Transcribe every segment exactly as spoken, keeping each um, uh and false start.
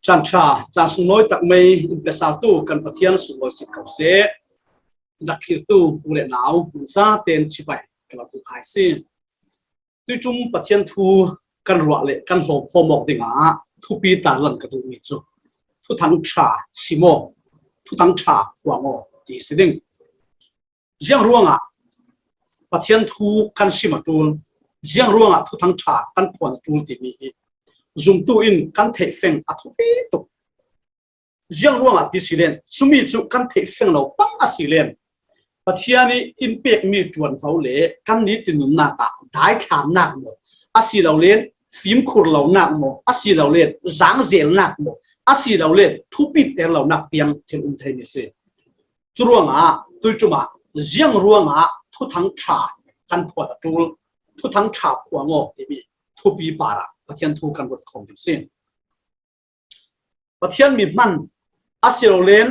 Caan ṭha, caan sunglawi tak mai in pesaltu kan Pathian sunglawi si ko seh. Rak thlirtu u le nau, zaten chibai ka lo tuk hai si. Tuiṭum Pathian thu kan ruah le kan hlawm fawm awk dingah thupi tarlan ka duhmi cu Thuthang ṭha sim aw, Thuthang ṭha phuang aw ti si ding. Ziang ruangah Pathian thu kan sim a ṭul, ziang ruangah Thuthang ṭha kan phuan a ṭul timi hi zumtu in kan theihfeng a thupi tuk. Ziang ruangah ti si len, cumi cu kan theihfeng lo pang a si len, Pathian i in pekmi ṭuanvo le kan nitin nunnak ah daithlannak maw, a si lo len fimkhur lonak maw, a si lo len zangzelnak maw, a si lo len thupiter lonak tiang thil um theimi si. Curuangah tuiṭum ah ziang ruangah Thuthang ṭha kan phuan a ṭul, Thuthang ṭha phuang aw timi thupi parah Pathian thu kan ruat khawm ding si. Pathian mi hman a si lo len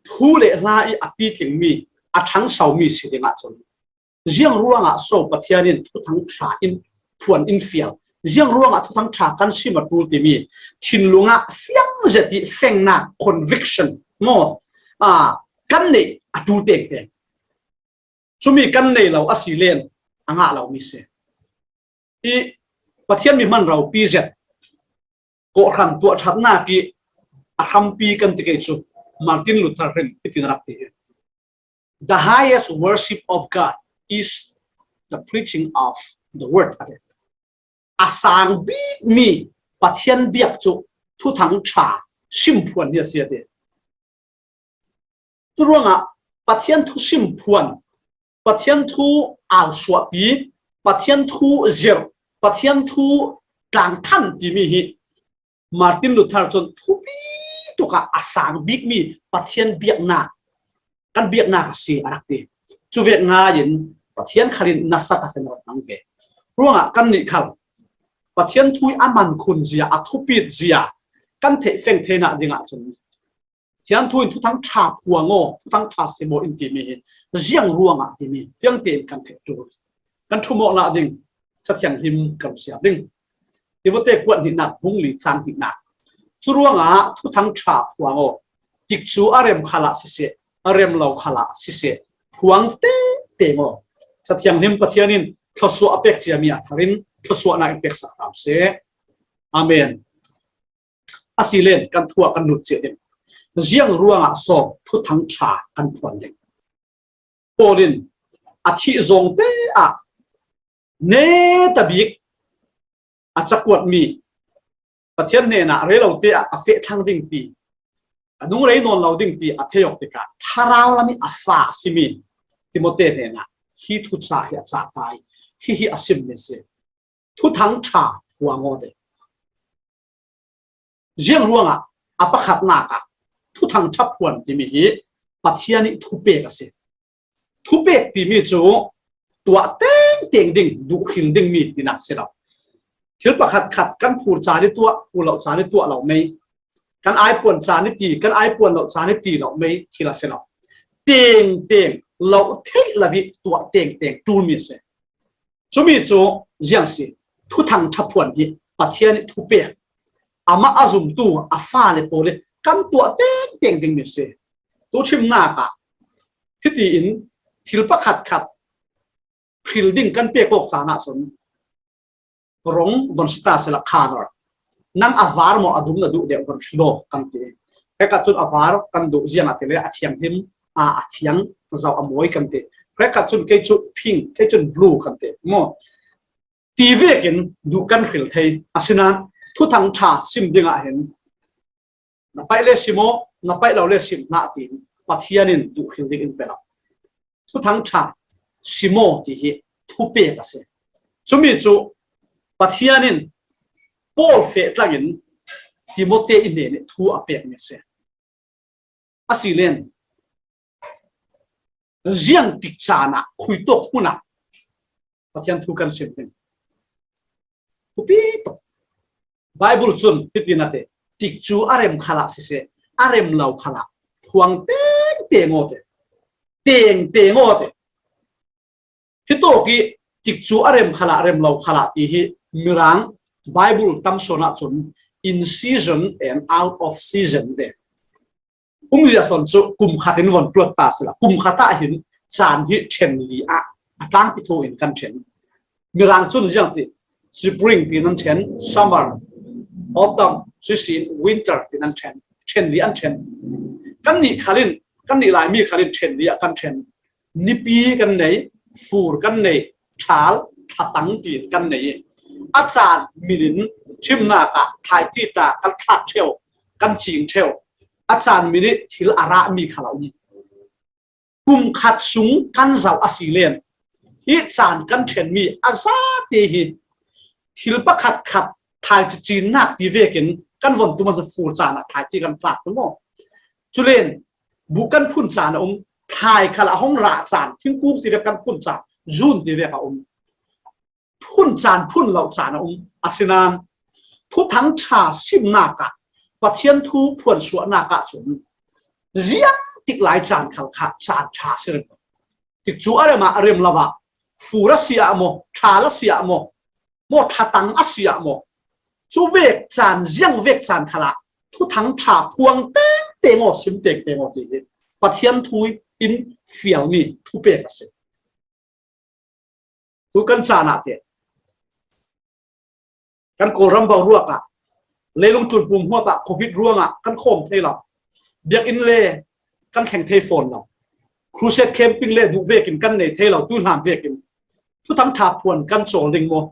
thu le hla i a pitlingmi, a ṭhangsomi si dingah cun ziang ruangah so Pathian in Thuthang ṭha in phuan in fial, ziang ruangah Thuthang ṭha kan sim a ṭul timi thinlung ah fiang zet i fengnak, conviction maw, a, kan neih a ṭul tengteng. Cumi kan nei lo a si len a ngah lomi si. I Pathian mi hman ropi zet kawhhran tuahṭhatnak i a hrampi kan ti kei cu Martin Luther hin hitin a rak ti hi, "The highest worship of God is the preaching of the word," a ti. A sang bikmi Pathian biak cu Thuthang ṭha simphuan hi a si a ti. Curuangah Pathian thu simphuan, Pathian thu ausuahpi, Pathian thu zirh, Pathian thu tlangthan timi hi Martin Luther cun thupi tukah a sang bikmi Pathian biaknak, kan biaknak a si a rak ti. Cuvek ngaiin Pathian khal in nasa takin a rak hmang ve. Ruangah kannih khal Pathian thu i a man khun zia, a thupit zia kan theihfeng theinak dingah cun Pathian thu in Thuthang ṭha phuang aw, Thuthang ṭha sim aw in timi hi ziang ruangah timi fiang tein kan theih ṭul. Kan ṭhumawknak ding Cathianghlim kan siar ding. Timote kuat hnihnak bung li cang hnihnak. Curuangah Thuthang ṭha phuang aw, tikcu a rem khalah siseh, a rem lo khalah siseh, phuang tengteng aw. Cathianghlim Pathian in thluasuah a pek ciami a thar in thluasuahnak in peksak hram seh. Amen. A si len kan thu ah kan lut ciah ding. Ziang ruangah so Thuthang ṭha kan phuan ding? Paul in a thih zawngte ah netabik a cakuatmi, Pathian hnenah rei lote ah a feh thlang ding ti, a nung rei nawn lo ding ti a thei awk tikah thlarau lam i a fa a simi Timote hnenah hi thuca hi a cah ta i hihi a simmi a si. Thuthang ṭha phuang aw te. Ziang ruangah a pakhatnak ah Thuthang ṭha phuan timi hi Pathian i thupek a si. Thupek timi cu tuah tengteng ding, duhhril dingmi tinak si lo. Thil pakhatkhat kan phur caan i tuah, phur lo caan i tuah lo mei. Kan aipuan caan i ti, kan aipuan lo caan i ti lo mei thil a si lo. Tengteng lo theih lo i tuah tengteng ṭulmi a si. Cumi cu ziang si, Thuthang ṭha phuan hi Pathian i thupek, amah a zumtu a fale pawl i kan tuah tengteng dingmi si. Tu ṭhimnak ah hitiin thil pakhatkhat hril ding kan pek awk caan ahcun rong von si ta sehla, color, nang a var maw a dum na duh deuh von hril aw kan ti. Hrekhat cun a var kan duh, ziangahtile a thianghlim, a, a thiang zoh a mawi kan ti. Hrekhat cun kei cu pink, kei cun blue kan ti maw? Ti vekin duh kan hril thei. Asinain Thuthang ṭha sim dingah hin na paih le sim aw, na paih lo le sim hna tiin Pathian in duhhril ding in pe lo. Thuthang ṭha sim aw ti hi thupek a si. Cumi cu Pathian in Paul feh tlangin Timote i hnen i thu a pekmi a si. A si len, ziang tik caan ah, khuitawk hmun ah Pathian thu kan sim ding? Thupi tuk. Baibal cun hitin a ti, tikcu a rem khalah siseh, a rem lo khalah phuang tengteng aw te. Tengteng aw te. Hitawk i tikcu a rem khalah, rem lo khalah ti hi Mirang Baibal tam sawn ahcun in season and out of season te. Umzia son chu kum khat in von tuat ta sila. Kum khat ah hin caan hi ṭhen li ah a tlangpi tho in kan ṭhen. Mirang cun ziang ti, spring ti nan ṭhen, summer, autumn, sisin, winter ti nan ṭhen, ṭhen li an ṭhen. Kan nih khalin, kan nih lai mi khalin ṭhen li ah kan ṭhen. Nipi kan nei, fur kan nei, ṭhal, ṭhatang ti kan nei. A caan min in ṭhimnak ah thlaici ta kan thlak ṭheu, kan cing ṭheu. A caan min i thil a rah mi khal a um. Kum khat sung kan zoh a si len hi caan kan ṭhen mi a zate hi thil pakhat khat thlaici cinnak ti vekin kan von tum an fur caan ah thlaici kan thlak tu maw? Culen buh kan phun caan a um, thlai khal a hong rah caan, thingkung ti vek kan phun caan, zun ti vek a um. Phun caan phun lo caan a um. Asinain Thuthang ṭha simnak ah, Pathian thu phuansuahnak ah cun ziang tik lai caan khal kha caan ṭha a si rih. Tikcu a rem ah a rem lo ah, fur a si ah maw, ṭhal a si ah maw, maw ṭhatang a si ah maw, cu vek caan, ziang vek caan khal ah Thuthang ṭha phuang tengteng aw, sim tengteng aw ti hi Pathian thu in fialmi thupek a si. Tu kan caan ah te, kan Kawlram boruak ah leilung tlun pum hmuat ah covid ruangah kan khawm thei lo. Biakinn le kan thleng thei fawn lo. Crusade camping le duh vekin kan nei thei lo, tu hlan vekin Thuthang ṭha phuan kan cawl ding maw?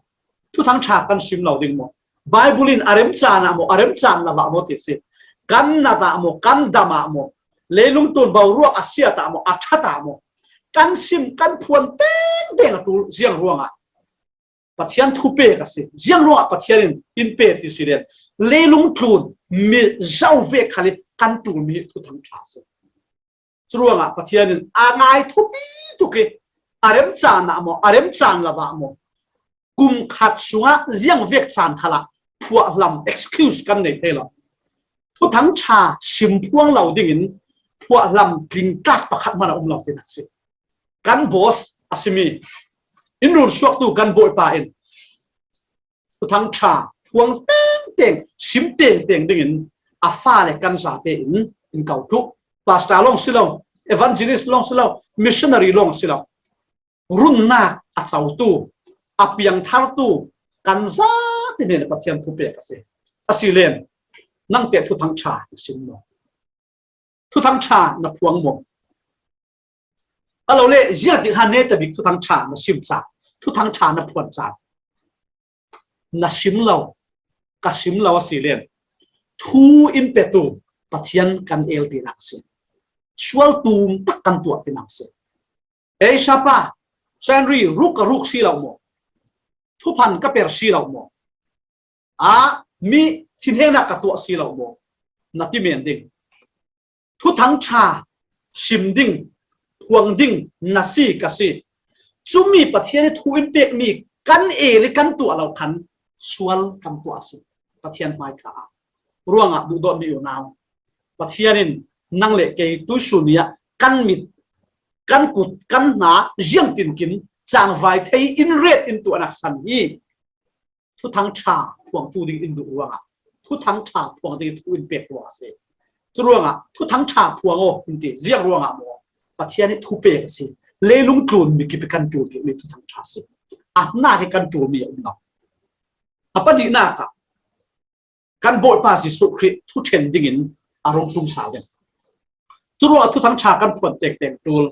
Thuthang ṭha kan sim lo ding maw? Bible in a rem caan ah maw, a rem caan lo ah maw ti si. Kan nat ah maw, kan dam ah maw, leilung tlun boruak a siat ah maw, a ṭhat ah maw, kan sim, kan phuan tengteng a ṭul ziang ruangah Pathian thupek a si. Ziang ruangah Pathian in in pe ti si len, leilung tlun mi zo vek khal i kan ṭulmi hi Thuthang ṭha a si. Cu ruangah Pathian in a ngai thupi tuk i a rem caan ah maw, a rem caan lo ah maw, kum khat sungah ziang vek caan khal ah phuahlam, excuse kan nei thei lo. Thuthang ṭha sim phuang lo dingin phuahlam tlingtlak pakhat hmanh a um lo tinak si. Kan boss a simi in runsuaktu kan Bawipa in Thuthang ṭha phuang tengteng, sim tengteng dingin a fale kan zate in in ko thluh. Pastor lawng si lo, evangelist lawng si lo, missionary lawng si lo, runnak a cotu, a piangthartu kan zate hnen Pathian thupek a si. A si len, nangte Thuthang ṭha na sim maw? Thuthang ṭha na phuang maw? A lo le, ziatik ha neta bik Thuthang ṭha na sim cang, Thuthang ṭha na phuan cang, na sim lo, ka sim lo a si len, thu in petu Pathian kan el tinak a si. Sual tum tak kan tuah tinak a si. Ei sapa, Sanri ruk ka ruk si lo maw? Thuphan ka per si lo maw? A, mi thinhengnak ka tuah si lo maw? Na ti men ding. Thuthang ṭha sim ding, phuang ding na si ka si. Cumi Pathian i thu in pekmi kan el i kan tuah lo khan sual kan tuah a si. Pathian hmai kha ah ruangah duhdawtmi unau, Pathian in nang le kei tuisun ni ah kan mit, kan kut, kan hna ziangtinkim cangvai thei in ret in tuahnak san hi. Thuthang ṭha phuangtu ding in duh ruangah, Thuthang ṭha phuang ding thu in pek ruangah a si. Cu ruangah Thuthang ṭha phuang aw in ti. Ziang ruangah maw? Pathian i thupek a si. Leilung tlun mi kip i kan ṭul mi Thuthang ṭha a si. A hna hi kan ṭulmi a um lo. A pahnihnak ah kan Bawipa Jesuh Khrih thuṭhen dingin a rung tum sal ding. Cu ruangah Thuthang ṭha kan phuan tengteng ṭul.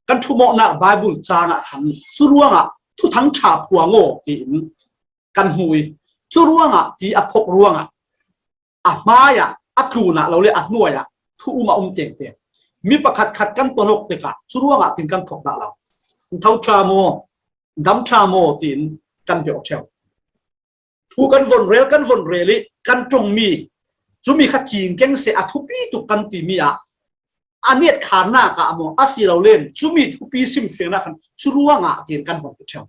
Kan ṭhumawhnak Bible caang ah khan cu ruangah Thuthang ṭha phuang aw tiin kan hmu i, cu ruangah ti a thok ruangah a hmaiah, a tlunah lo le a hnuaiah thu um a um tengteng. Mi pakhat khat kan tonok tikah cu ruangah tin kan thok dah lo. Tho ṭha maw, dam ṭha maw tiin kan bia ṭheu. Thu kan von rel, kan von rel i kan ṭongmi, cumi kha cingkeng seh a thupi tuk kan timi ah a netkhannak ah maw, a si lo len cumi thupi simfiangnak khan cu ruangah tiin kan von ti ṭheu.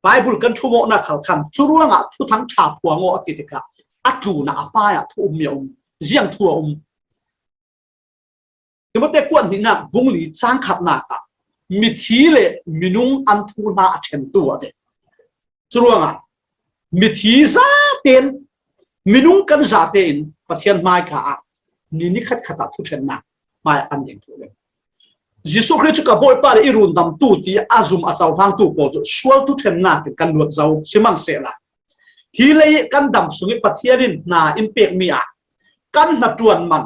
Bible kan ṭhumawhnak khal khan cu ruangah Thuthang ṭha phuang aw a ti tikah a tlunah a hmaiah thu ummi a um, ziang thu a um. Timote kuat hnihnak bung li cang khatnak ah mithi le minung an thuhla a ṭhentu a ti. Cu ruangah mithi zaten Minung kan zate in Pathian hmai kha ah ni ni khat khat ah thuṭhenna hmai ah kan ding thu ding. Jesuh Khrih cu ka Bawipa le i rundamtu ti a zum a cohlangtu pawl cu sual thuṭhennak in kan luat zo sihmanhsehlaw, hi lei kan dam sung i Pathian in hna in pekmi ah kan hnaṭuan man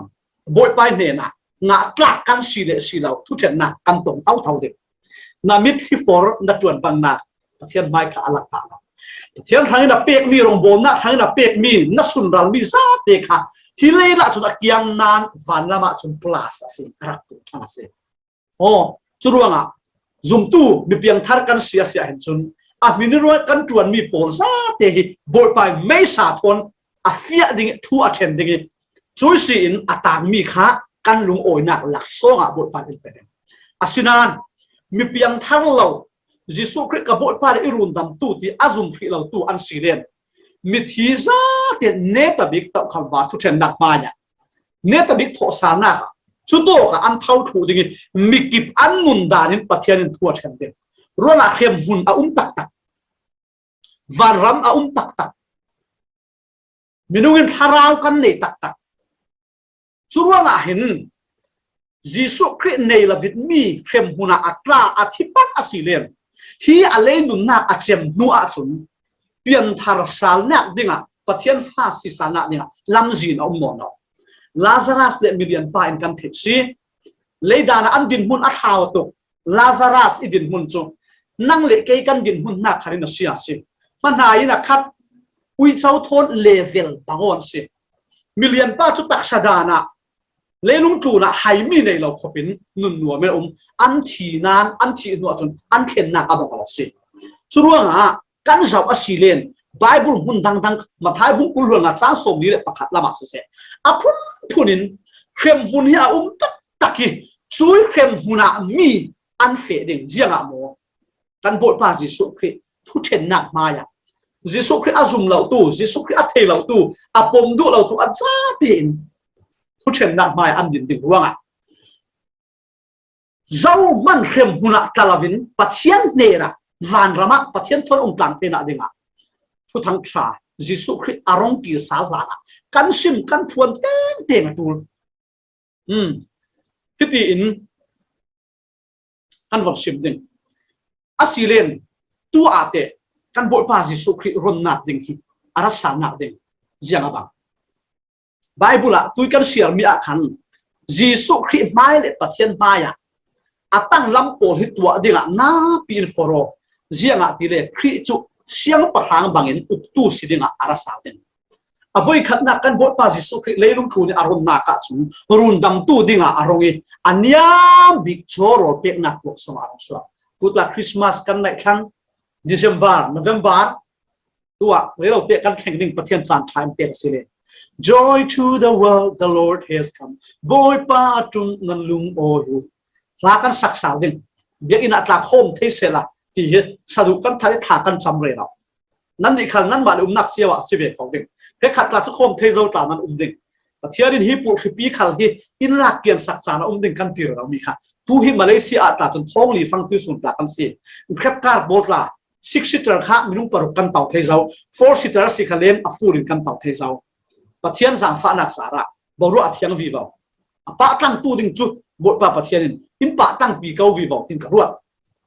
Bawipa hnenah ngah tlak kan si le si lo thuṭhennak kan tong thotho ding. Na mitthli for na ṭuan bangnak Pathian hmai kha a lak ta lo. Pathian hrangin a pekmi, rongbawlnak hrangin a pekmi, na sunralmi zate kha hi lei lah cun a kiang nain vanlam ah cun plus a si, a rak tung thang a si. Aw, cu ruangah zumtu mipiangthar kan si a si ahhin cun a hmin ruang kan ṭuanmi pawl zate hi Bawipa in meisa thawn a fiah ding i, thu a ṭhen ding i, cui si in a tangmi kha kan lungawinak laksawng ah Bawipa in pe ding. Asinain mipiangthar lo, Jesuh Khrih ka Bawipa le i rundamtu ti a zum hrih lotu an si len mithi zate neta bik tohkhal var thuṭhennak hmai ah neta bik thawhsalnak ah cutawk ah an tho thluh ding i, mikip an nundan in Pathian in thu a ṭhen ding. Ruangah hremhmun a um taktak, vanram a um taktak, minung in thlarau kan nei taktak. Cu ruangah hin Jesuh Khrih nei lo in mi hremhmun ah a tla, a thi pan a si len hi a lei nunnak a cem hnu ahcun pianthar salnak dingah, Pathian fa si salnak dingah lamzin a um nawn lo. Lazarus le milian pa in kan theih si. Leidan ah an dinhmun a thlau tuk. Lazarus i dinhmun cu nang le kei kan dinhmun hna khat in a si a si. Hmanhai in a khat uico thawn level bangawn si. Milian pa cu taksa dan ah leilung tlun ah haimi nei lo khawpin nunnuam in a um. An thi nain, an thih hnu ahcun an thlennak a bang lo si. Cu ruangah kan zoh a si len Bible hmun dangdang, Matthai bung kul hluan nga cang sawmli le pakhat lamah siseh, a phunphun in hremhmun hi a um taktak i, cui hremhmun ah mi an feh ding. Ziangah maw? Kan Bawipa Jesuh Khrih thuṭhennak hmai ah Jesuh Khrih a zum lotu, Jesuh Khrih a thei lotu, a pom duh lotu a zate in thuṭhennak hmai ah an din ding ruangah zohman hremhmun ah tla lo in Pathian hnenah vanram ah Pathian thawn um tlang theinak dingah Thuthang ṭha Jesuh Khrih a rong kir sal hlan ah kan sim kan phuan tengteng a ṭul. Um, hiti in kan von sim ding. A si len tu ah teh kan Bawipa Jesuh Khrih ronnak ding hi a rat salnak ding ziang a bang. Bible ah tui kan siarmi ah khan Jesuh Khrih hmai le Pathian hmai ah a tanglam pawl hi tuah dingah napi in for aw. Ziangahtile Khrih cu siangpahrang bangin uktu si dingah a ra sal ding. A voikhatnak kan Bawipa Jesuh Khrih leilung tlun i a ronnak ahcun rundamtu dingah a rong i a niam bik cu rawl peknak tuak sungah a rung suak. Tuta Christmas kan naih thlang, December, November, tuah rero te kan thleng ding Pathian caan ṭha in pek a si le. Joy to the world, the Lord has come. Bawipa a ṭum nan lungawi uh. Hla kan sak sal ding. Biakinn ah tla khawm thei sehla ti hi saduh kan thah i thla kan cam rero. Nannih khal nanmah le umnak cio ah si ve ko ding. He khat tla cu khawm thei zo tla nan um ding. Pathian in hi pulhripi khal hi inn lak kian sak caan a um ding kan ti rero mi kha. Tu hi Malaysia ah tla cun thawng li fang tuisun tla kan si. Khrep kar pawl tla six seater kha minung paruk kan tau thei zo. Four seater si kha leng a fur in kan tau thei zo. Pathian zaangfahnak zarah boruah a thiang vivo. A pahtlangtu ding cu Bawipa Pathian in in pahtlangpi ko vivo tin ka ruat.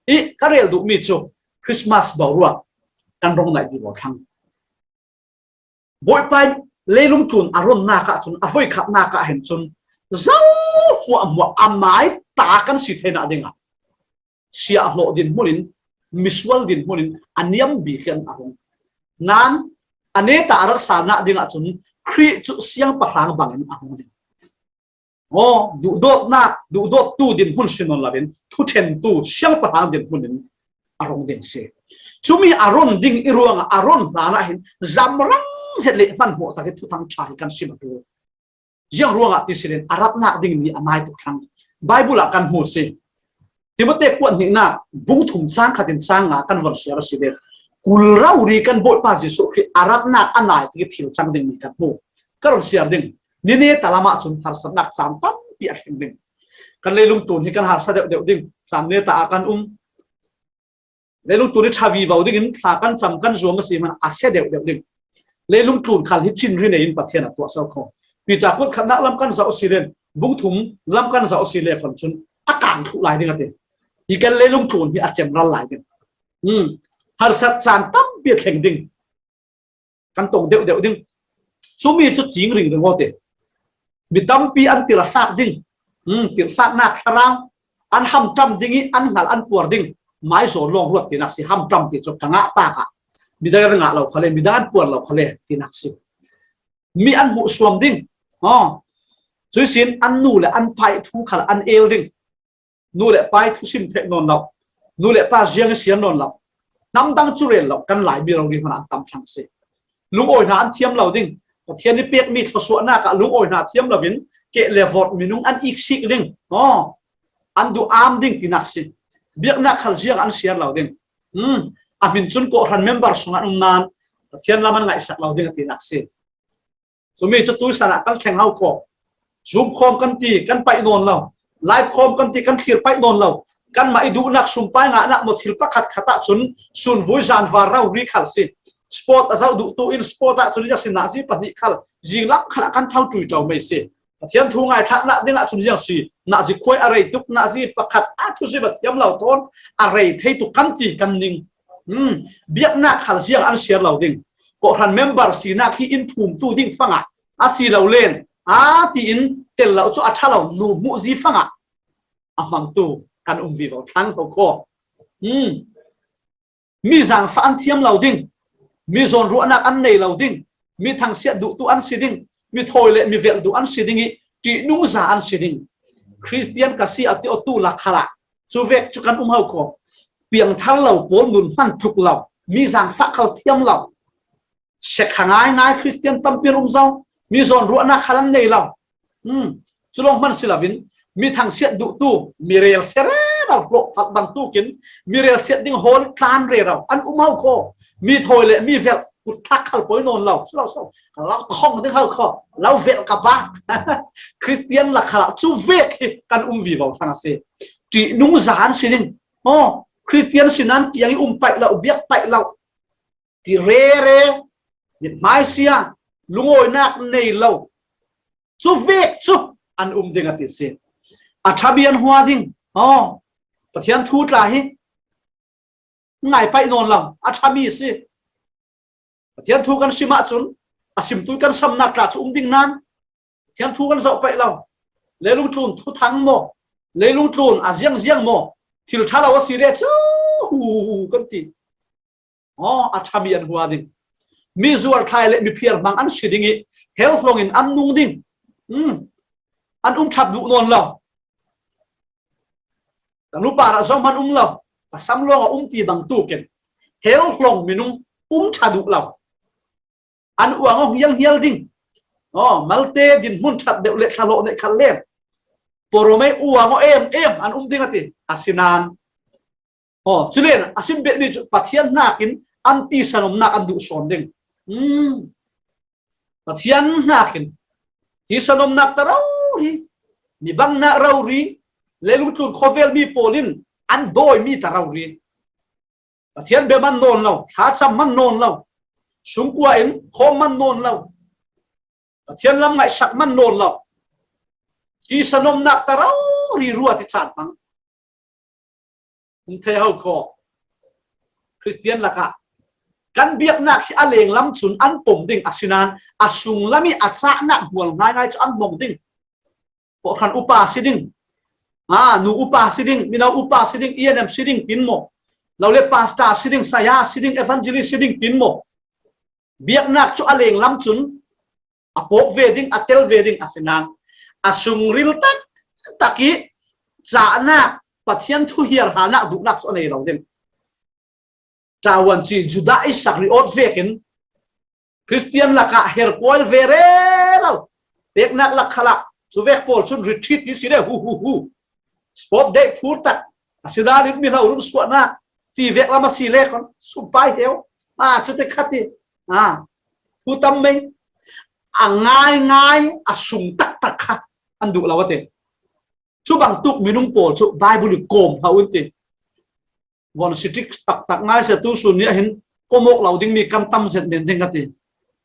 I ka rel duhmi cu Christmas boruah kan rong naih vivo thlang. Bawipa in leilung tlun a ronnak ahcun, a voikhatnak ah hin cun, zo hmuahhmuah a mai ta kan si theinak dingah siahhlawh dinhmun in, misual dinhmun in a niam bik in a rung. Nan a neta a rat salnak dingah cun Khrih cu siangpahrang bangin a rung ding. Aw, duhdawtnak, duhdawttu dinhmun si nawn loin, thuṭhentu siangpahrang dinhmun in a rung ding si. Cumi a ron ding i ruangah a ron hlanah hin zamrang zet le hmanhmawh tak i Thuthang ṭha hi kan sim a ṭul. Ziang ruangah ti si len a ratnak ding ni a nai tuk thlang. Bible ah kan hmu si. Timote kuat hnihnak bung thum cang khat in cang nga kan von siar a si len. Kul rori kan Bawipa Jesuh Khrih a ratnak a nai tik i thil cang ding ni kan hmu. Ka run siar ding. Ni neta lamah cun harsatnak caan tampi a thleng ding. Kan leilung tlun hi kan harsa deuhdeuh ding. Caan neta ah kan um. Leilung tlun hi ṭha vivo dingin thla kan cam kan zuam a si hmanh a sia deuhdeuh ding. Leilung tlun khal hi chin ri nei in Pathian a tuah sau kho. Peter kut khatnak lam kan zauh si len, bung thum lam kan zauh si le khon cun a kang thluh lai ding a ti. Hi kan leilung tlun hi a cem ral lai ding. Hmm. Harsat caan tampi a thleng ding. Kan tong deuh deuh ding. Cumi cu cing ring ring aw ti. Mi tampi an tirhfak ding. Hmm, tirhfaknak thlarau an hamṭam ding i an hngal an puar ding. Mai zawn lawng ruat tinak si, hamṭam ti cu ka ngah tak ah midang an ngah lo khale, midang an puar lo khale tinak si. Mi an hmuhsuam ding. Aw. Cuisin an nu le an pa ih thu khal an el ding. Nu le pa ih thusim theih nawn lo, nu le pa ziang i siar nawn lo, hnam dang cu rel lo, kan Laimi rori hmanh an tam thlang si. Lungawi hna an thiam lo ding. Pathian i pekmi thluasuahnak ah lungawi hna thiam loin keh le vawt minung an iksik ding. Aw, an duh am ding tinak si. Biaknak khal ziang an siar lo ding. Hmm. A hmin cun kawhhran member sung an um nain Pathian lam an ngaihsak lo ding a tinak si. Cumi cu tuisan ah kan thleng hau kho. Zoom khawm kan ti kan paih nawn lo. Live khawm kan ti kan thlir paih nawn lo. Kanmah i duhnak sumpai ngahnak maw thil pakhat khat ah cun sunvui zanvar rori khal si. Sport a zoh duhtu in sport ah cun riak si nazi pahnih khal zinglam khal ah kan tho ṭuiṭo mei si. Pathian thu ngaithlaknak dingah cun ziang si. Nazi khuai a rei tuk, nazi pakhat a thusim a thiam lo thawn a rei thei tuk kan ti kan ning. Hmm. Biaknak khal ziang an siar lo ding. Kawhhran member sinak hi in phumtu ding fangah a si lo len a tiin tel lo cu a ṭha lo lu hmuh zi fangah a hmangtu kan um vivo thlang ho kho. Hmm. Mi zaangfah an thiam lo ding, mi zawnruahnak an nei lo ding, mi thangsiat duhtu an si ding, mi thawi le mi velh duh an si ding i ṭihnungza an si ding. Khristian ka si a ti awtu lak khalah cuvek cu kan um ho kho. Piangthar lo pawl nun hman tluk lo, mi zaangfah khal thiam lo, sekha ngaingai Khristian tampi an um zo, mi zawnruahnak khal an nei lo. Hmm. Cu lawng hman si loin mi thangsiat duhtu, mi rel si rero hlawh phat bantukin mi rel siat ding hawl tlan rero an um ho kho. Mi thawi le mi velh kutthlak khal poi nawn lo. Si lo so, ka lo thong ding ho kho, lo velh ka bak. Khristian lak khalah cuvek hi kan um vivo thlang a si. Ṭihnungza an si ding. Aw, Khristian sinan kiang i um paih lo, biak paih lo. Ti rere, mithmaisia, lungawinak nei lo. Cuvek cu an um ding a ti si. A ṭha mi an hua ding. Aw, Pathian thu tla hi ngai paih nawn lo. A ṭha mi si. Pathian thu kan sim ahcun a simtu kan samnak tla cu um ding nain Pathian thu kan zoh paih lo. Leilung tlun thuthang maw? Leilung tlun a ziangziang maw? Thil ṭha lo a si le cu hu kan ti. Aw, a ṭha mi an hua ding. Mi zuar thlai le mi phiar hmang an si ding i hell hlong in an nung ding. Hmm. An um ṭhat duh nawn lo. Ka nupa rah zohhmanh um lo. Ka sam lawng a um ti bang tukin hell hlong minung um ṭha duh lo. An uang aw hialhial ding. Aw, malte dinhmun ṭhat deuh le thlalawh neih khat len. Poromei uang aw em em an um ding a ti. Asinain Aw, culen a sim beh mi cu Pathian hnakin an tisanawmnak an duh sawn ding. Hmm. Pathian hnakin tisanawmnak ta rori, mi bangnak rori, leilung tlun khawvel mi pawl in an dawimi ta rori. Pathian bia man nawn lo, thlacam man nawn lo, sungkua in khawm man nawn lo, Pathian lam ngaihsak man nawn lo. Tisanawmnak ta rori ruat i caan hmang. Um thei ho kho. Khristian lakah kan biaknak hi a lenglam cun an pom ding, asinain a sunglam i a cahnak hmual ngaingai cu an hnong ding. Kawhhran upa si ding, ha, nu upa si ding, mino upa si ding, E N M si ding tin maw? Lo le pastor si ding, saya si ding, evangelist si ding tin maw? Biaknak cu a lenglam cun a pawk ve ding, a tel ve ding, asinain a sungril taktak i cahnak, Pathian thuhiar halnak duhnak cu a nei lo ding. Tawan ci Judah Iskariot vekin Khristian lakah herkual ve rero, peknak lak khalah cuvek pawl cun retreat ti si le hu hu hu. Sport day phur tak, asinain mi hlo run suahnak ti vek lam a si le khon sumpai heu. A, cu te khat i, a, thu tam mei. A ngaingai a sung taktak kha an duh lo a ti. Cu bang tuk minung pawl cu Bible i kawm hlah un ti. Von sitik taktak ngai sia tu sun nih hin kom awk lo ding mi kan tam zet men ding ka ti.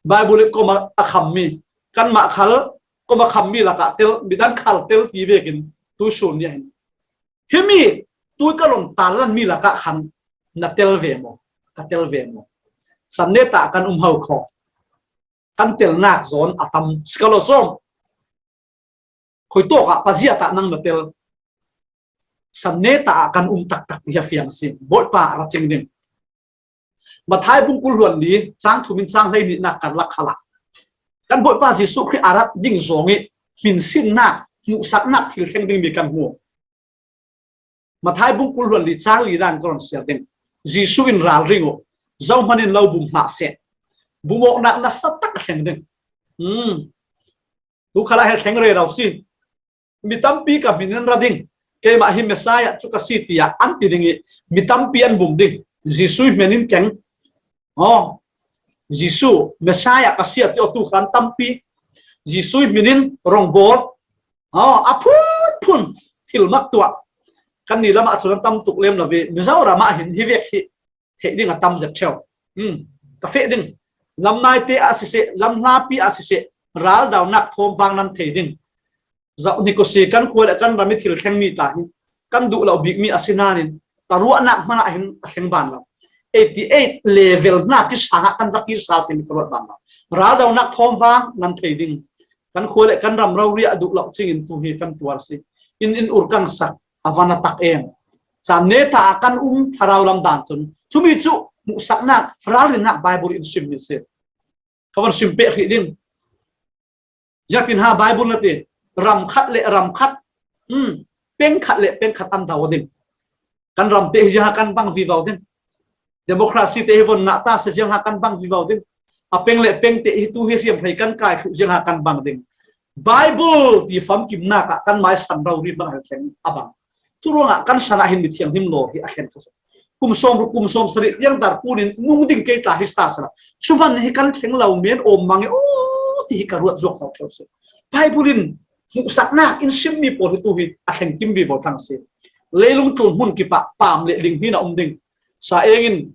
Bible in koma a khammi, kanmah khal koma khammi lakah tel, midang khal tel ti vekin tuisun ni ahin. Himi tui ka lon talan mi lakah khan na tel ve maw? Ka tel ve maw? Sanneta kan um hau kho. Kan telnak zawn a tam si ka lo sawm. Khuitawkah pazia tah nang na tel? Sanneta ah kan um taktak ti hi a fiang si. Bawipa a ra cing ding. Mathai bung kul hluan li, cang thum in cang hleihnih nak kan lak khalah, kan Bawipa Jesuh Khrih a rat ding zawng ih hminsinnak, hmuhsaknak thil thleng ding mi kan hmu. Mathai bung kul hluan li, cang li dan ka rawn siar ding. Jesuh in ralring uh, zohman in lo bum hmah seh. Bumawknak nasa tak a thleng ding. Hmm. Tu khalah he thleng rero si. Mi tampi ka hmin in ra ding, keimah hi Messiah cu ka si, tiah an ti ding ih mi tampi an bum ding. Jesuh hmin in keng. Aw, Jesuh Messiah ka si a ti aw tu khan tampi Jesuh hmin in rongbawl. Aw, a phunphun thil mak tuah. Kan ni lamah cun an tam tuk lem lo ve. Mizoram ah hin hi vek hi theih ding a tam zet ṭheu. Hmm, ka feh ding. Lam naite ah siseh, lam hlapi ah siseh, raldaunak thawm vang nan thei ding. Zoh ni ko si, kan khua le kan ram ih thil thleng mi tla hi kan duh lo bik mi a si nain ka ruahnak hmanah hin a thleng ban lo. Eighty eight level hna kisangah kan va kir sal timi ka ruat ban lo. Raldaunak thawm vang nan thei ding. Kan khua le kan ram rori a duh lo cingin tu hi kan tuar si. In in ur kan sak a van a tak em. Caan neta ah kan um thlarau lam dan cun cumi cu hmuhsaknak, ralrinnak Bible in sim mi si. Ka van sim peh hrih ding. Ziangtin ha Bible na ti, ram khat le ram khat, hmm, peng khat le peng khat an do ding. Kan ram te hi ziang ha kan bang vivo ding. Democracy te hi von ngah ta si ziang ha kan bang vivo ding. A peng le peng te hi tu hi hriamhrei kan kai thluh ziang ha kan bang ding. Bible ti famkimnak ah kan mai san rori hmanh a thleng a bang. Cu ruangah kan san ah hin mithianghlim law hi a thleng thluh. Kum sawm ruk, kum sawm sarih tiang dar punin nung ding kei tla hi sta sana. Cu hmanh hi kan thleng lo men awm mang i aw ti hi ka ruat zuak zo theu si. Bible in hmuhsaknak in simmi pawl hi tu hi a thleng kim vivo thlang si. Leilung tlun hmun kipah paam le ling hi na um ding. Sa engin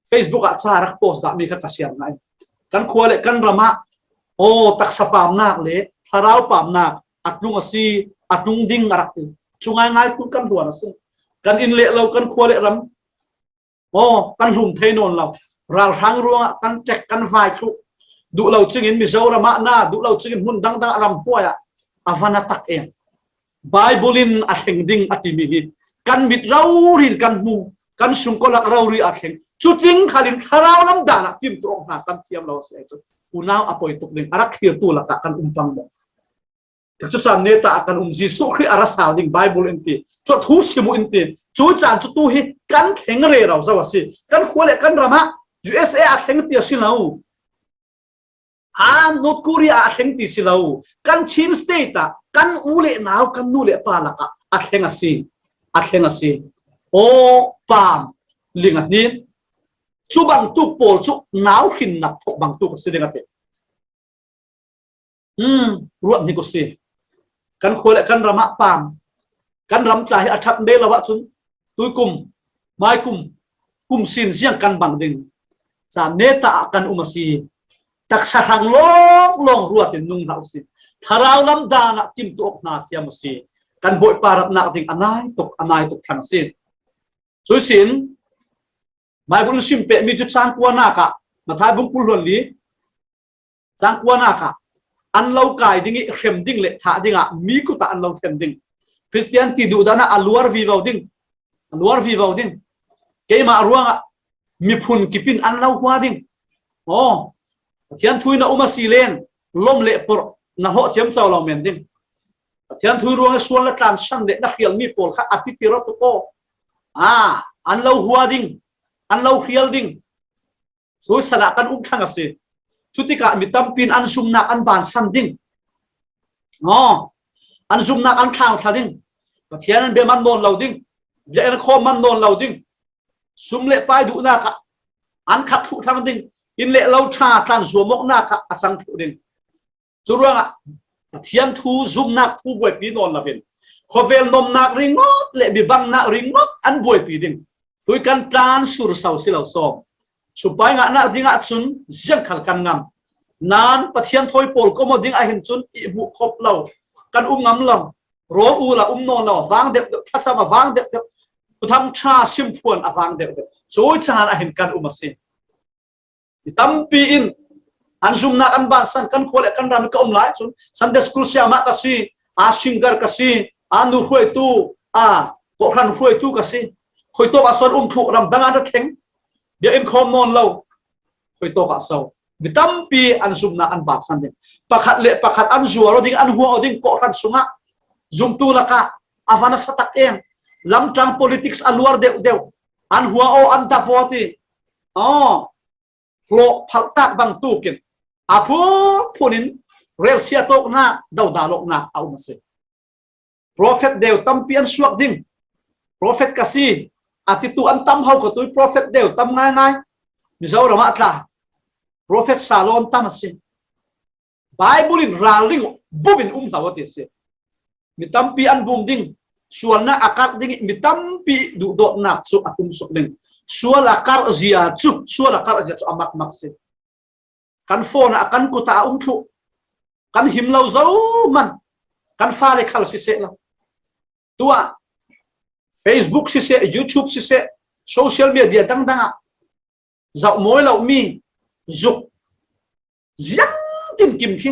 Facebook ah ca rak post dahmi kha ka siar ngai. Kan khua le kan ram ah aw taksa paamnak le thlarau paamnak a tlung a si, a tlung ding a rak ti. Cu ngaingai tu kan hluan a si. Kan inn le lo, kan khua le ram aw kan hlum thei nawn lo. Ralhrang ruangah kan ṭek kan vai thluh. Duh lo cingin Mizoram ah na, duh lo cingin hmun dangdang ah ramhuai ah a van a tak em. Bible in a thleng ding a timi hi kan mit rori in kan hmu, kan sungkawlak rori a thleng. Cucing khalin thlarau lam dan ah timtuah hna kan thiam lo a si ahcun unau a poi tuk ding, a rak thlirtu lakah kan um pang maw? Cucaan neta ah kan um, Jesuh Khrih a ra sal ding Bible in ti, cu thu sim uh in ti, cu caan cu tu hi kan thleng rero zo a si. Kan khua le kan ram ah U S A a thleng ti a si lo. A North Korea a thleng ti si lo, kan Chin State ah kan u le nau, kan nu le pa lakah a thleng a si, a thleng a si. Aw, paam ling a hnin. Cu bangtuk pawl cu nau hrinnak thawk bangtuk a si ding a ti. Hmm, ruat hnik u si. Kan khua le kan ram ah paam, kan ram tla hi a ṭhat mei lo ahcun tuikum, maikum, kum sin ziang kan bang ding. Caan neta ah kan um a si. Taksa hrang lawnglawng ruat in nung hlah u si. Thlarau lam dan ah timtuak hna thiam u si. Kan Bawipa ratnak ding a nai tuk, a nai tuk thlang a si. Cui sin, Bible in sim pehmi cu cang kuanak ah, Mathai bung kul hluan li, cang kuanak ah an lo kai ding ih hrem ding le thah ding ah mi kut ah an lo hrem ding. Khristian ti duhdan ah a luar vivo ding, a luar vivo ding. Keimah ruangah miphun kip in an lo hua ding. Aw, Pathian thu in a um a si len lom le porh na hlawh ciamco lo men ding. Pathian thu ruangah sual na tlansan le na hrialmi pawl kha a titir aw tuk aw. Ah, an lo hua ding, an lo hrial ding. Cui san ah kan um thlang a si. Cutikah mi tampi in an zumnak an bansan ding. Aw, an zumnak an thlau thla ding. Pathian an bia man nawn lo ding. Bia an khawm man nawn lo ding. Sum le pai duhnak ah an khat thluh thlang ding. Inn le lo ṭha tlan zuamawknak ah a cang thluh ding. Cu ruangah Pathian thu zumnak thu buaipi nawn loin khuavel nomnak ringawt le mi bangnak ringawt an buaipi ding. Tui kan tlan sur so si lo sawm. Sumpai ngahnak dingah cun ziangkhal kan ngam. Nan Pathian thawi pawl ka um aw ding ahin cun i hmuh khop lo, kan um ngam lo, rawl ula um nawn lo, vang deuh deuh, thlacam a vang deuh deuh, Thuthang ṭha simphuan a vang deuh deuh. Cuih caan ahin kan um a si. Mi tampi in an zumnak an bansan, kan khua le kan ram ka um lai cun Sunday school siamah ka si, a singer ka si, a nu hruaitu, a kawhhran hruaitu ka si. Khuitawk ah sawn um thluh, ramdang an ra thleng, biakinn khawm nawn lo. Khuitawk ah so mi tampi an zumnak an bansan ding, pakhat le pakhat an zuar aw ding, an huang aw ding, kawhhran sungah zumtu lakah a van a sa tak eng, lamtang politics a luar deuh deuh, an huang aw, an dap aw ti. Aw, hlawh phaltak bangtukin a phunphun in relsia tawknak, dodalawknak a um a si. Profet deu tampi an suak ding. Profet ka si a titu an tam ho, kha tui profet deu tam ngaingai. Mizoram ah tla profet salo an tam a si. Bible in ralring bup in um hlah aw ti si. Mi tampi an bum ding, sualnak a karh ding i mi tampi duhdawtnak cu a tumsuk ding. Sual a karh zia cu, sual a karh zia cu a makmak si. Kan phone ah, kan kut ah a um thluh, kan him lo zo man, kan fale khal siseh lo. Tuah Facebook siseh, YouTube siseh, social media dangdang ah zoh mawi lomi zuk ziangtin kim khi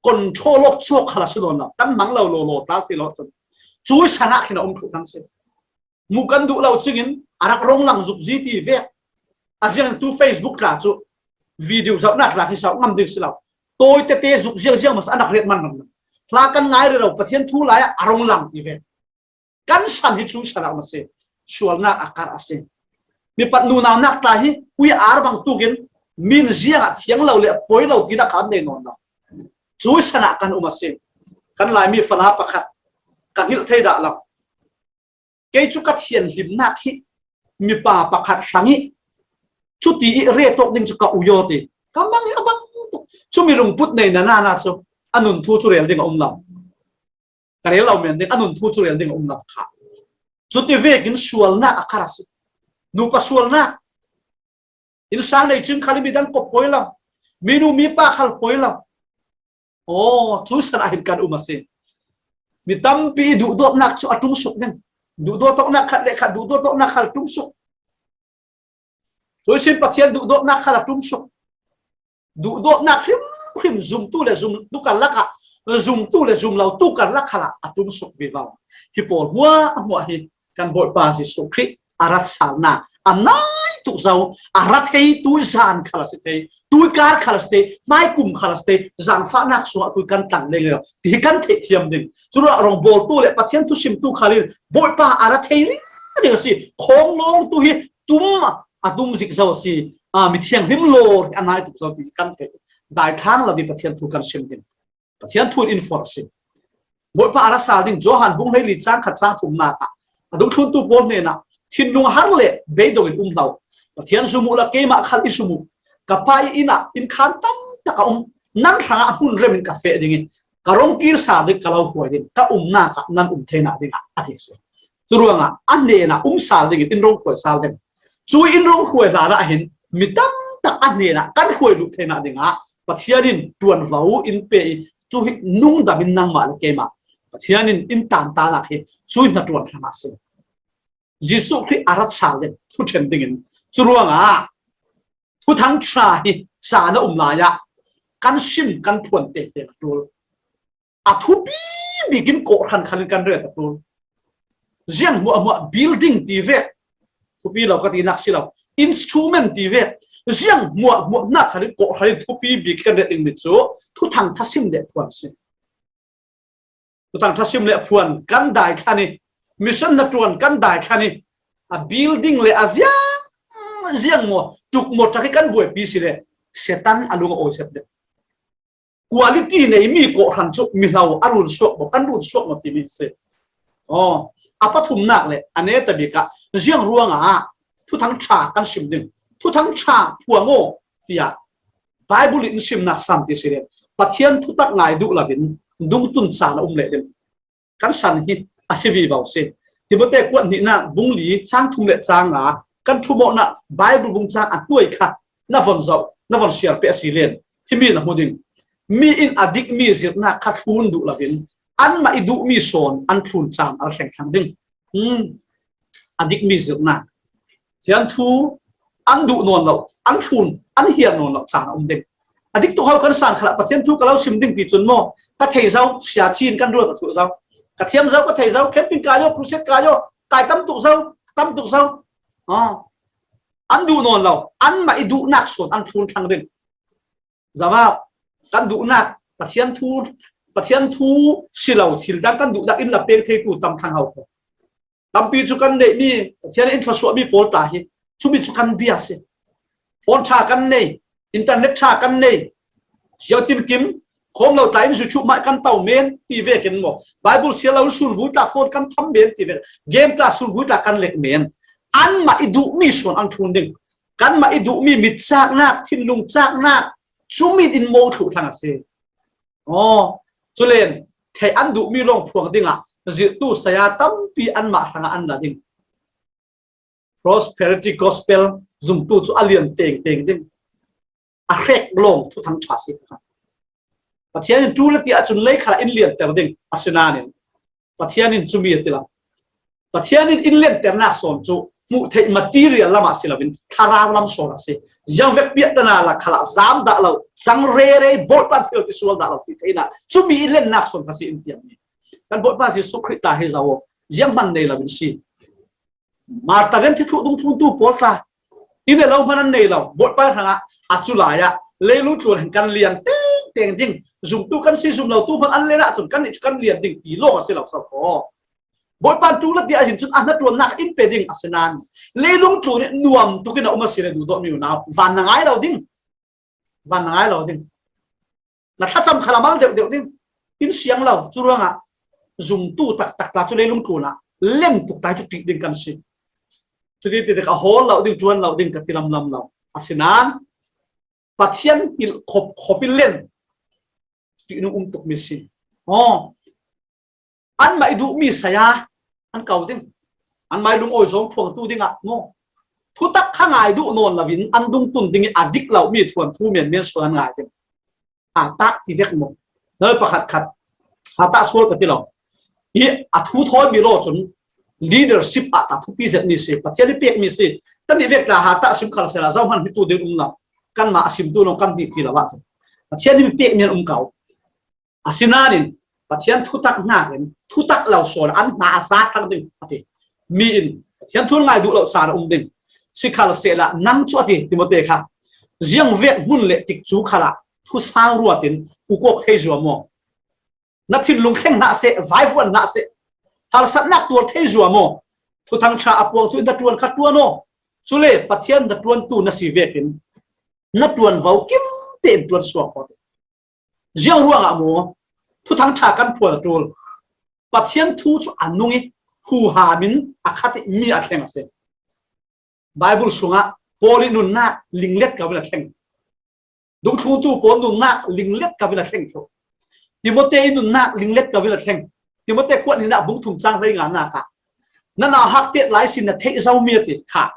control awk cawk khal a si nawn lo, kan mang lo lawlaw ta si lo cun, cuih san ah khin a um thluh thang si. Hmuh kan duh lo cingin a rak rong lang zuk zi ti vek. A ziangtu Facebook tla cu video zohnak tla khi zoh ngam ding si lo. Tawi tete zuk ziang ziang masa a rak ret man ram lo. Hla kan ngai rero, Pathian thu lai ah a rong lang ti vek. Kan san hi cuih san ah um a si. Sualnak a karh a si. Mi pat nunaunak tla hi ui ar bang tukin min ziang ah thiang lo le poi lo tinak kha an nei nawn lo. Cuih san ah kan um a si. Kan Laimi fala pakhat ka hngilh thei dah lo. Kei cu ka thianhlimnak hi mipa pakhat hrang i cuti i re tawk ding cu ka ui aw ti. Ka mang hi a bang tuk. Cumi lungput nei na na na cu a nun thu cu rel ding a um lo. Ka rel lo men ding, a nun thu cu rel ding a um lo kha. Cuti vekin sualnak a karh a si. Nupa sualnak. Innsang nei cing khal i midang kop poi lo. Minu mipa khal poi lo. Aw, cuih san ah hin kan um a si. Mi tampi i duhdawtnak cu a tumsuk ding. Duhdawt awknak khat le khat, duhdawt awknak khal tumsuk. Cuih sin Pathian duhdawtnak khal a tumsuk. Duhdawtnak hrimhrim zumtu le zumtu karlak ah, zumtu le zumlotu karlak khal ah a tumsuk vivo. Hi pawl hmuahhmuah hi kan Bawipa Jesuh Khrih a rat salnak a nai tuk zo, a ra thei, tui zan khal a si thei, tui kar khal a si thei, hmai kum khal a si thei, zaangfahnak sungah tui kan tlang leng lo ti hi kan theih thiam ding. Curuangah rawngbawltu le Pathian thusimtu khal in Bawipa a ra thei ringring a si. Khawng lawngtu hi tum a, a tum zik zo a si. A, mithianghlim law hi a nai tuk zo ti hi kan theih. Daithlang lo ding Pathian thu kan sim ding. Pathian thu in in forh a si. Bawipa a ra sal ding, Johan bung hleili cang khat cang thumnak ah a dungthluntu pawl hnenah, thinlung har le beidong in um hlah. Pathian zum uh la keimah khal i zum uh. Ka Pa i inn ah innkhan tam tak a um. Nan hrangah hmun rem in ka feh ding i ka rong kir sal ding, ka lo hruai ding, ka umnak ah nan um theinak dingah a ti a si. Curuangah a hnenah um sal dingin in rong hruai sal ding. Cuih in rong hruai hlanah hin mi tam tak a hnenah kan hruai luh theinak dingah Pathian in ṭuanvo in pe i, cu hi nungdam in nangmah le keimah Pathian in in tantanak hi cuih hnaṭuan hrangah a si. Jesuh Khrih a rat sal ding, thuṭhen dingin, curuangah Thuthang ṭha hi caan a um lai ah kan sim, kan phuan tete a ṭul. A thupi bikin kawhhran khan in kan ret a ṭul. Ziang hmuahhmuah building ti vek, thupi lo ka tinak si lo, instrument ti vek, ziang hmuahhmuah hna khan in kawhhran in thupi bik kan ret ding mi cu Thuthang ṭha sim le phuan si. Thuthang ṭha sim le phuan kan daithlan i, mission hnaṭuan kan daithlan i, a building le a ziang, ziang maw, tuk maw, ṭak hi kan buaipi si le Satan a lung a awi set deuh. Quality nei mi kawhhran cu mihlo a run suak maw, kan run suak maw timi si. Aw, a pathumnak le a neta bik ah ziang ruangah Thuthang ṭha kan sim ding, Thuthang ṭha phuang aw tiah Bible in simnak sam ti si le Pathian thutak ngai duh lo in dungtun caan a um leh ding. Kan san hi a si vivo si. Timote kuat hnihnak bung li cang thum le cang nga kan ṭhumawhnak Bible bung cang a hnuai kha na von zoh, na von siar peh a si len. Himi na hmu ding. Mi in a dik mi zirhnak kha thlun duh loin anmah i duh mi sawn an thlun caan a thleng thlang ding. Hmm. A dik mi zirhnak. Thianthu an duh nawn lo, an thlun, an hiar nawn lo caan a um ding. A dik tuk ho kan san khalah Pathian thu ka lo sim ding ti cun maw, ka thei zo, sia cin kan rual ka thluh zo. Ka thiam zo, ka thei zo, camping kai aw, crusade kai aw, kai tam tuk zo, tam tuk zo. Ah. An duh nawn lo, anmah i duhnak sawn an thlun thlang ding. Zama kan duhnak, Pathian thu, Pathian thu si lo, thil dang kan duhnak in la pek theitu tam thlang ho ko. Tampi cu kan neihmi, Pathian in thluasuahmi pawl ta hi, cumi cu kan bia si. Phone ṭha kan nei, internet ṭha kan nei, ziangtinkim, khawm lo ta in YouTube mah kan to men, ti vekin maw. Bible siar lo in sulvui tla phone kan tham men, ti ve. Game tla sulvui tla kan lek men. Anmah i duhmi sawn an thlun ding. Kanmah i duhmi mit caknak, thinlung caknak, cumi in maw thluh thlang a si. Aw, culen, theih an duhmi lawng phuang dingah zirhtu saya tampi anmah hrangah an la ding. Prosperity gospel zumtu cu a lian tengteng ding. A hrek lawng thuthang ṭha si kha. Pathian in ṭul a ti ahcun lei khalah in lianter ding a si nain Pathian in cumi a ti lo. Pathian in in lianternak sawn cu hmuh theih material lamah si loin thlarau lam sawn a si. Ziangvek piahtana la khalah zam dah lo, cang rere, Bawipa thil ti sual dah lo ti theinak cumi in lennak sawn kha si in tiammi. Kan Bawipa Jesuh Khrih ta hi zo aw, zianghman nei loin si. Martar in thithluh dungthluntu pawl tla, in le lo hman an nei lo, Bawipa hrangah a cu lai ah leilung tlun kan lian tengteng ding, zumtu kan si, zum lotu hman an len ahcun kannih cu kan lian ding ti lawng a si lo so ko. Bawipa ṭul a ti ahhin cun a hnaṭuannak in pe ding a si nain leilung tlun nih nuam tukin a um a si le duhdawtmi unau, van na ngai lo ding. Van na ngai lo ding. Na thlacam kha la mal deuh deuh ding. In siang lo, cu ruangah zumtu taktak ta cu leilung tlunah len tuk ta cu ṭih ding kan si. Cuti ti ka hawl lo ding, ṭuan lo ding ka ti lamlam lo. Asinain Pathian hngilh khop khop in len ṭihnung um tukmi si. Aw, anmah i duhmi saya an ko ding. Anmah i lungawi zawng phuangtu dingah maw, thutak kha ngai duh nawn loin an dungtun ding i a dik lomi thuanthu menmen sawn an ngai ding. Hatah ti vek maw? Nal pakhat khat hatah sual ka ti lo. I a thu thawi mi law cun leadership ah ta thupi zetmi si, Pathian i pekmi si. Kan nih vek tla hatah sim khal sehla zohman hi tu ding um lo. Kanmah a simtu lawng kan nih ti lo ahcun Pathian i pekmi an um ko. Asinain Pathian thutak hnakin thutak lo sawn an hna a zat thlang ding a ti. Mi in Pathian thu ngai duh lo caan a um ding. Sikhalsehla nang cu a ti Timote kha, ziangvek hmun le tikcu khalah thusang ruat in ukawk thei zuam aw. Na thinlung thleng hna seh, vaivuan hna seh, harsatnak tuar thei zuam aw. Thuthang ṭha a puang cu in na ṭuan kha ṭuan aw. Cule Pathian na ṭuantu na si vekin na ṭuanvo kim tein ṭuan suak aw. Ziang ruangah maw? Thuthang ṭha kan phuan a ṭul. Pathian thu cu a nung i huham in a khat i mi a thleng a si. Bible sungah Paul i nunnak linglet ko in a thleng. Dungthlungtu Paul nunnak linglet ko in a thleng thluh. Timote i nunnak linglet ko in a thleng. Timote kuat hnihnak bung thum cang hleinganak ah na nauhak tet lai sin na theih zomi a ti kha.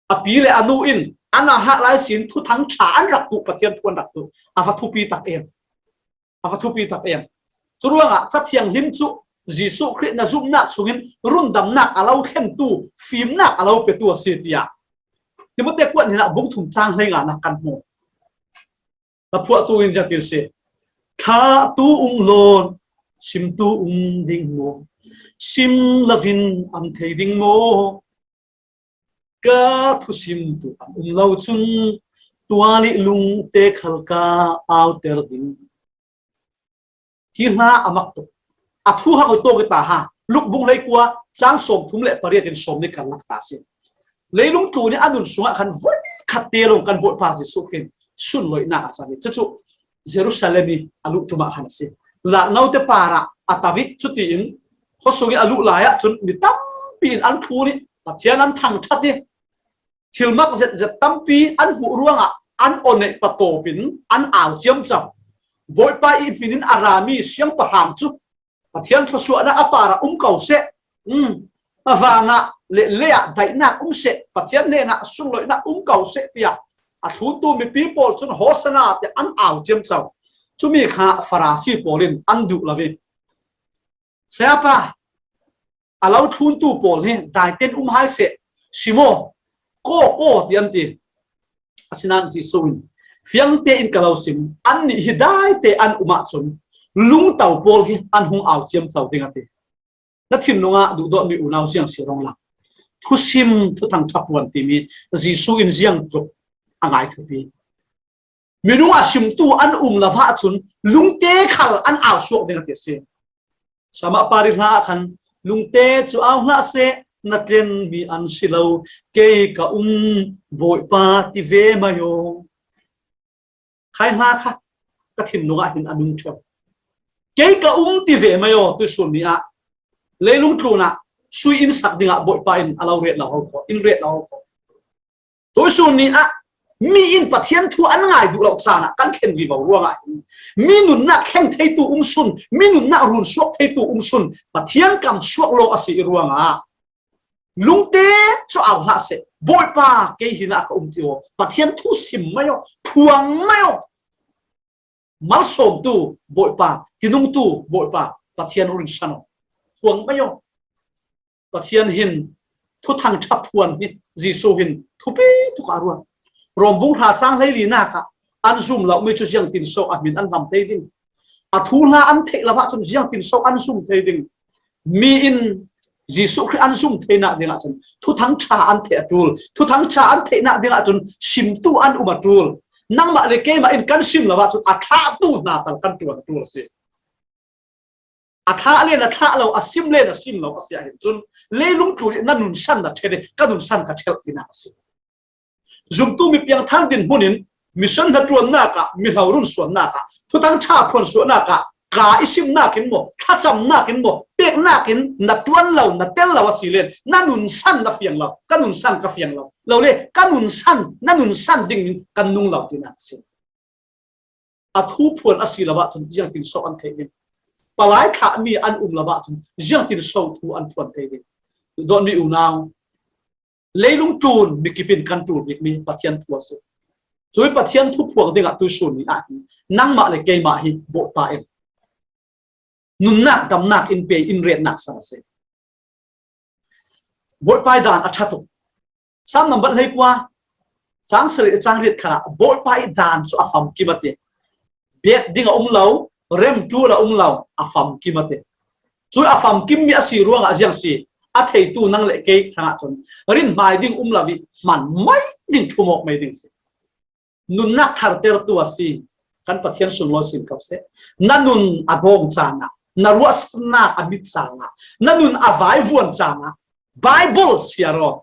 A pi le a nu in a nauhak lai sin thuthang ṭha an rak tuh, Pathian thu an rak tuh. A va thupi tak em. A va thupi tak em. Curuangah Ca Thianghlim cu Jesuh Khrih na zumhnak sungin rundamnak a lo thlentu, fimnak a lo petu a si, tiah Timote kuat hnihnak bung thum cang hleinganak kan hmu. Na phuahtu in ziangtin si? Thlahtu um lawn, simtu um ding maw? Sim lovin an thei ding maw? Ka thusimtu an um lo cun tual i lungte khal ka auter ding. Hi hla a mak tuk. A thu hak tawk i ta ha. Luk bung leikua cang sawmthum le pariat in sawmnih kan lak ta si. Leilung tlun i a nun sungah khan voikhat te lawng kan Bawipa Jesuh Khrih sunloihnak a cam i cucu Jerusalem i a luh ṭum ah khan a si. Lakno te parah a tavih cutiin khuasung i a luh lai ah cun mi tampi in an thlun i Pathian an thangṭhat i thilmak zetzet tampi an hmuh ruangah an aw neih patawp in an au ciamco. Bawipa i hmin in a rami siangpahrang cu Pathian thluasuahnak a parah um ko seh. Um, a vanah le leiah daihnak um seh, Pathian hnenah sunloihnak um ko seh, tiah A thluntu mipi pawl cun Hosanna tiah an au ciamco. Cumi kha Farasi pawl in an duh lo i, "Sayapa, a lo thluntu pawl hi daitein um hai seh, si maw? Kaw, kaw," ti an ti. Asinain Jesuh in, "Fiang tein ka lo sim, annih hi daite an um ahcun lungto pawl hi an hung au ciamco ding," a ti. Na thinlung ah duhdawtmi unau, ziang si ruang lang, thusim, thuthang ṭha phuan timi Jesuh in ziang tluk a ngai thupi. Minung a simtu an um lo ahcun lungte khal an au suak ding a ti a si. Samah pari hla ah khan, "Lungte cu au hlah seh, na tlenmi an si lo, kei ka um, Bawipa, ti ve mai aw." Khai hla kha ka thinlung ah hin a nung ṭheu. "Kei ka um," ti ve mai aw, tuisun ni ah leilung tlun ah sui in sak dingah Bawipa in a lo ret lo ho ko, in ret lo ho ko. Tuisun ni ah mi in Pathian thu an ngai duh lo caan ah kan thlen vivo ruangah hin, mi nunnak thleng theitu um sun, mi nunnak run suak theitu um sun, Pathian kam suak lawng a si i ruangah, "Lungte cu au hlah seh, Bawipa, kei hin ah ka um," ti aw. Pathian thu sim mai aw, phuang mai aw. Malsawmtu Bawipa, tinungtu Bawipa, Pathian u rinsan aw, phuang mai aw. Pathian hin thuthang ṭha phuan hi Jesuh hin thupi tuk a ruat. Rom bung hra cang hleilinak ah an zum lomi cu ziangtin so a hmin an hlam thei ding? A thuhla an theih lo ahcun ziangtin so an zum thei ding? Mi in Jesuh Khrih an zum theinak dingah cun thuthang ṭha an theih a ṭul. Thuthang ṭha an theihnak dingah cun simtu an um a ṭul. Nangmah le keimah in kan sim lo ahcun a thlahtu hna tal kan ṭuan a ṭul a si. A thlah le na thlah lo, a sim le na sim lo a si ahhin cun, leilung tlun i na nunsan na ṭhel i ka nunsan ka ṭhelh tinak a si. Zumtu mi piangthar dinhmun in mission hnaṭuannak ah, mihlorun suannak ah, thuthang ṭha phuansuahnak ah, ka i simnak in maw, thlacamnak in maw, peknak in na ṭuan lo, na tel lo a si len, na nunsan na fiang lo, ka nunsan ka fiang lo, lo le, ka nunsan, na nunsan ding in kan nung lo tinak a si. A thu phuan a si lo ahcun ziangtin so an theih ding? Palai thlahmi an um lo ahcun ziangtin so thu an phuan thei ding? Dawtmi unau, leilung tlun mikip in kan ṭul bikmi Pathian thu a si. Cui Pathian thu phuang dingah tuisun ni ah hin nangmah le keimah hi Bawipa in nunnak damnak in pe in retnak sang a si. Bawipa i dan a ṭha tuk. Salm nambat hleikua, cang sarih le cang riat khan ah Bawipa i dan cu a famkim a ti. Biak ding a um lo, remṭul a um lo, a famkim a ti. Cu a famkimmi a si ruangah ziang si, a theitu nang le kei hrangah cun rinhmai ding um lo i hman mai ding, ṭhumawk mai ding si. Nunnak thartertu a si. Kan Pathian sunglawi sin ko seh. Na nun a dawng caan ah, na ruahsannak a mit caan ah, na nun a vaivuan caan ah, Baibal siar aw,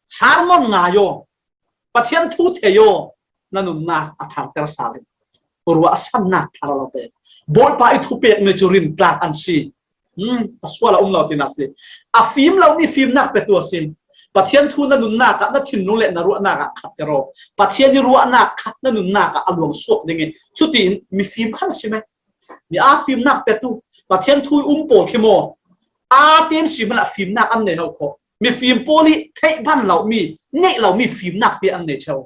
sermon ngai aw, Pathian thu thei aw, na nunnak a tharter sal in ruahsannak thar a lo pe. Bawipa i thupekmi cu rintlak an si. Hmm, a sual a um lo tinak si. A fim lomi fimnak petu a si. Pathian thu na nunnak ah, na thinlung le na ruahnak ah khatter aw. Pathian i ruahnak kha na nunnak ah a luang suak ding i, cutiin mifim khan a si mai. Mi aa fimnak petu, Pathian thu i um pawl khi maw, aa tein si hmanh ah fimnak an nei lo kho. Mifim pawl i theih ban lomi, neih lomi fimnak te an nei ṭheu.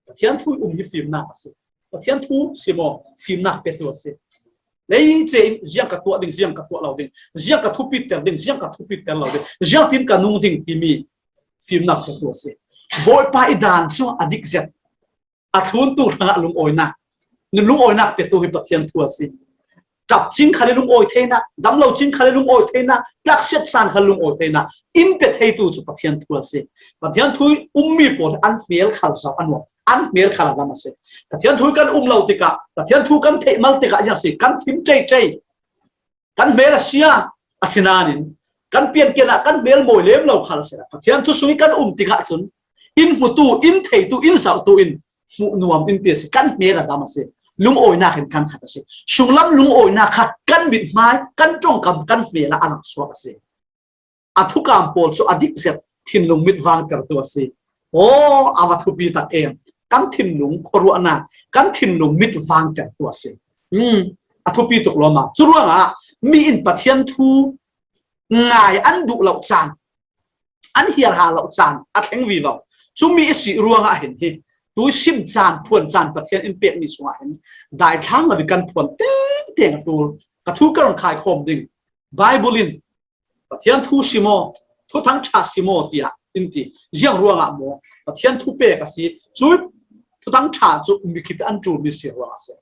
Pathian thu i um hi fimnak a si. Pathian thu si maw, fimnak petu a si. Leice in ziang ka tuah ding, ziang ka tuah lo ding, ziang ka thupiter ding, ziang ka thupiter lo ding, ziangtin ka nung ding timi fimnak petu a si. Bawipa i dan cu a dik zet. A thluntu hrangah lungawinak, lungawinak petu hi Pathian thu a si. Ṭap cing khal i lungawi theinak, dam lo cing khal i lungawi theinak, tlaksia caan khal lungawi theinak in pe theitu cu Pathian thu a si. Pathian thu i ummi pawl an hmel khal zoh a nuam, an hmel khal a dam a si. Pathian thu i kan um lo tikah, Pathian thu kan theih mal tikah ziang si, kan thim ṭeiṭei, kan hmel a sia, asinain kan piankian ah kan hmel mawi lem lo khal a si. Pathian thu sung i kan um tikah cun in hmutu, in theitu, in zohtu in hmuh nuam in ti a si, kan hmel a dam a si. Lungawinak in kan khat a si. Sunglam lungawinak kha kan mithmai, kan ṭongkam, kan hmel ah a langsuak a si. A thukam pawl cu a dik zet thinlung mit vangtertu a si. Aw, a va thupi tak em. Kan thinlung khuaruahnak, kan thinlung mit vangtertu a si. Hmm, a thupi tuk lawmah. Cu ruangah mi in Pathian thu ngai an duh lo caan, an hiarha lo caan a thleng vivo. Cumi i si ruangah hin hi tui sim caan, phuan caan Pathian in pek mi sungah hin daithlang lo i kan phuan tengteng a ṭul. Ka thu ka run khaikhawm ding. Bible in Pathian thu si maw, thuthang ṭha si maw tiah in ti. Ziang ruangah maw? Pathian thu pek a si. Cu thuthang ṭha cu mi khit an ṭul mi si ruangah a si.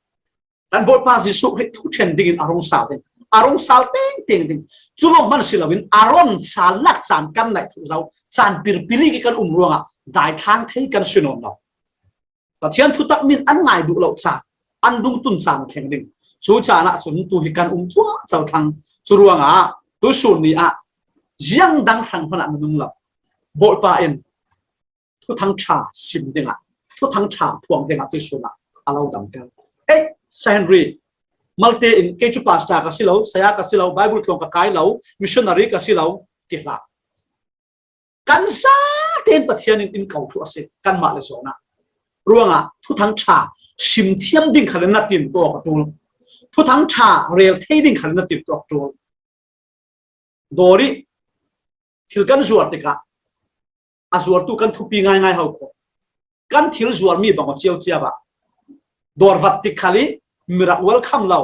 Kan Bawipa Jesuh Khrih thu ṭhen dingin a rung sal ding, a rung sal tengteng ding. Cu lawng hman si loin a run salnak caan kan naih thu zo, caan pirpili kan um ruangah daithlang thei kan si nawn lo. Pathian thutak min an ngai duh lo caan, an dungtun caan thleng ding. Cu caan ah cun tu hi kan um cuahco thlang. Cu ruangah tuisun ni ah ziang dang hrang hmanh ah minung lo. Bawipa in thuthang ṭha sim dingah, thuthang ṭha phuang dingah tuisun ah a lo damter. Ei, Sir Henry, malte in kei cu pastor ka si lo, saya ka si lo, Bible tluang ka kai lo, missionary ka si lo, ti hlah. Kan zaten Pathian in in ko thluh a si, kanmah le zawn ah. Ruangah thuthang ṭha sim thiam ding khal in na timtuak a ṭul. Thuthang ṭha rel thei ding khal in na timtuak a ṭul. Dawr i thil kan zuar tikah a zuartu kan thupi ngaingai ho khawh. Kan thil zuarmi bang aw cio cia bah. Dawr vat tik khal i mirak welcome lo.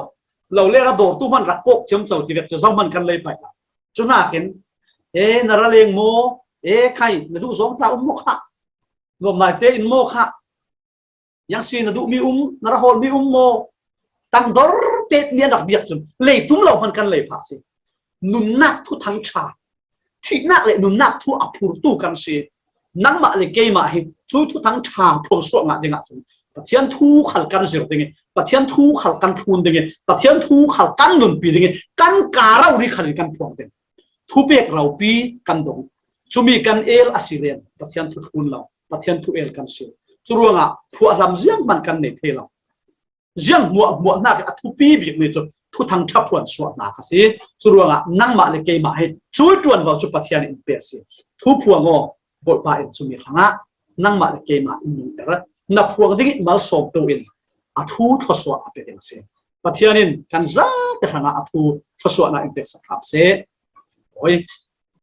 Lo le ra dawrtu hman rak kawk ciamco ti vek cu zohman kan lei paih lo. Cu hnakin, e, na ra leng maw? E, khai, na duh zawng tla um maw kha? Nuam naite in maw kha? Yang si na duhmi um, na ra hawlmi um maw? Tangdor tetmi an rak biak cun leitum lo hman kan lei phah si. Nunnak thuthang ṭha, thihnak le nunnak thu a phurtu kan si. Nangmah le keimah hi cu thuthang ṭha phuang suah ngah dingah cun Pathian thu khal kan zir ding i, Pathian thu khal kan thlun ding i, Pathian thu khal kan nunpi ding i, kan kaa rori khal in kan phuang ding. Thupek ropi kan dong. Cumi kan el a si len Pathian thu thlun lo, Pathian thu el kan si. Cu ruangah phuahlam zianghman kan nei thei lo. Ziang hmuahhmuah hnak a thupi bikmi cu thuthang ṭha phuan suahnak a si. Cu ruangah nangmah le keimah hi cui ṭuanvo cu Pathian in pe a si. Thu phuang aw, Bawipa in cumi hrangah nangmah le keimah in nungter. Na phuang ding i malsawmtu in a thu thluasuah a pe ding a si. Pathian in kan zate hrangah a thu thluasuahnak in peksak hram seh. Oi,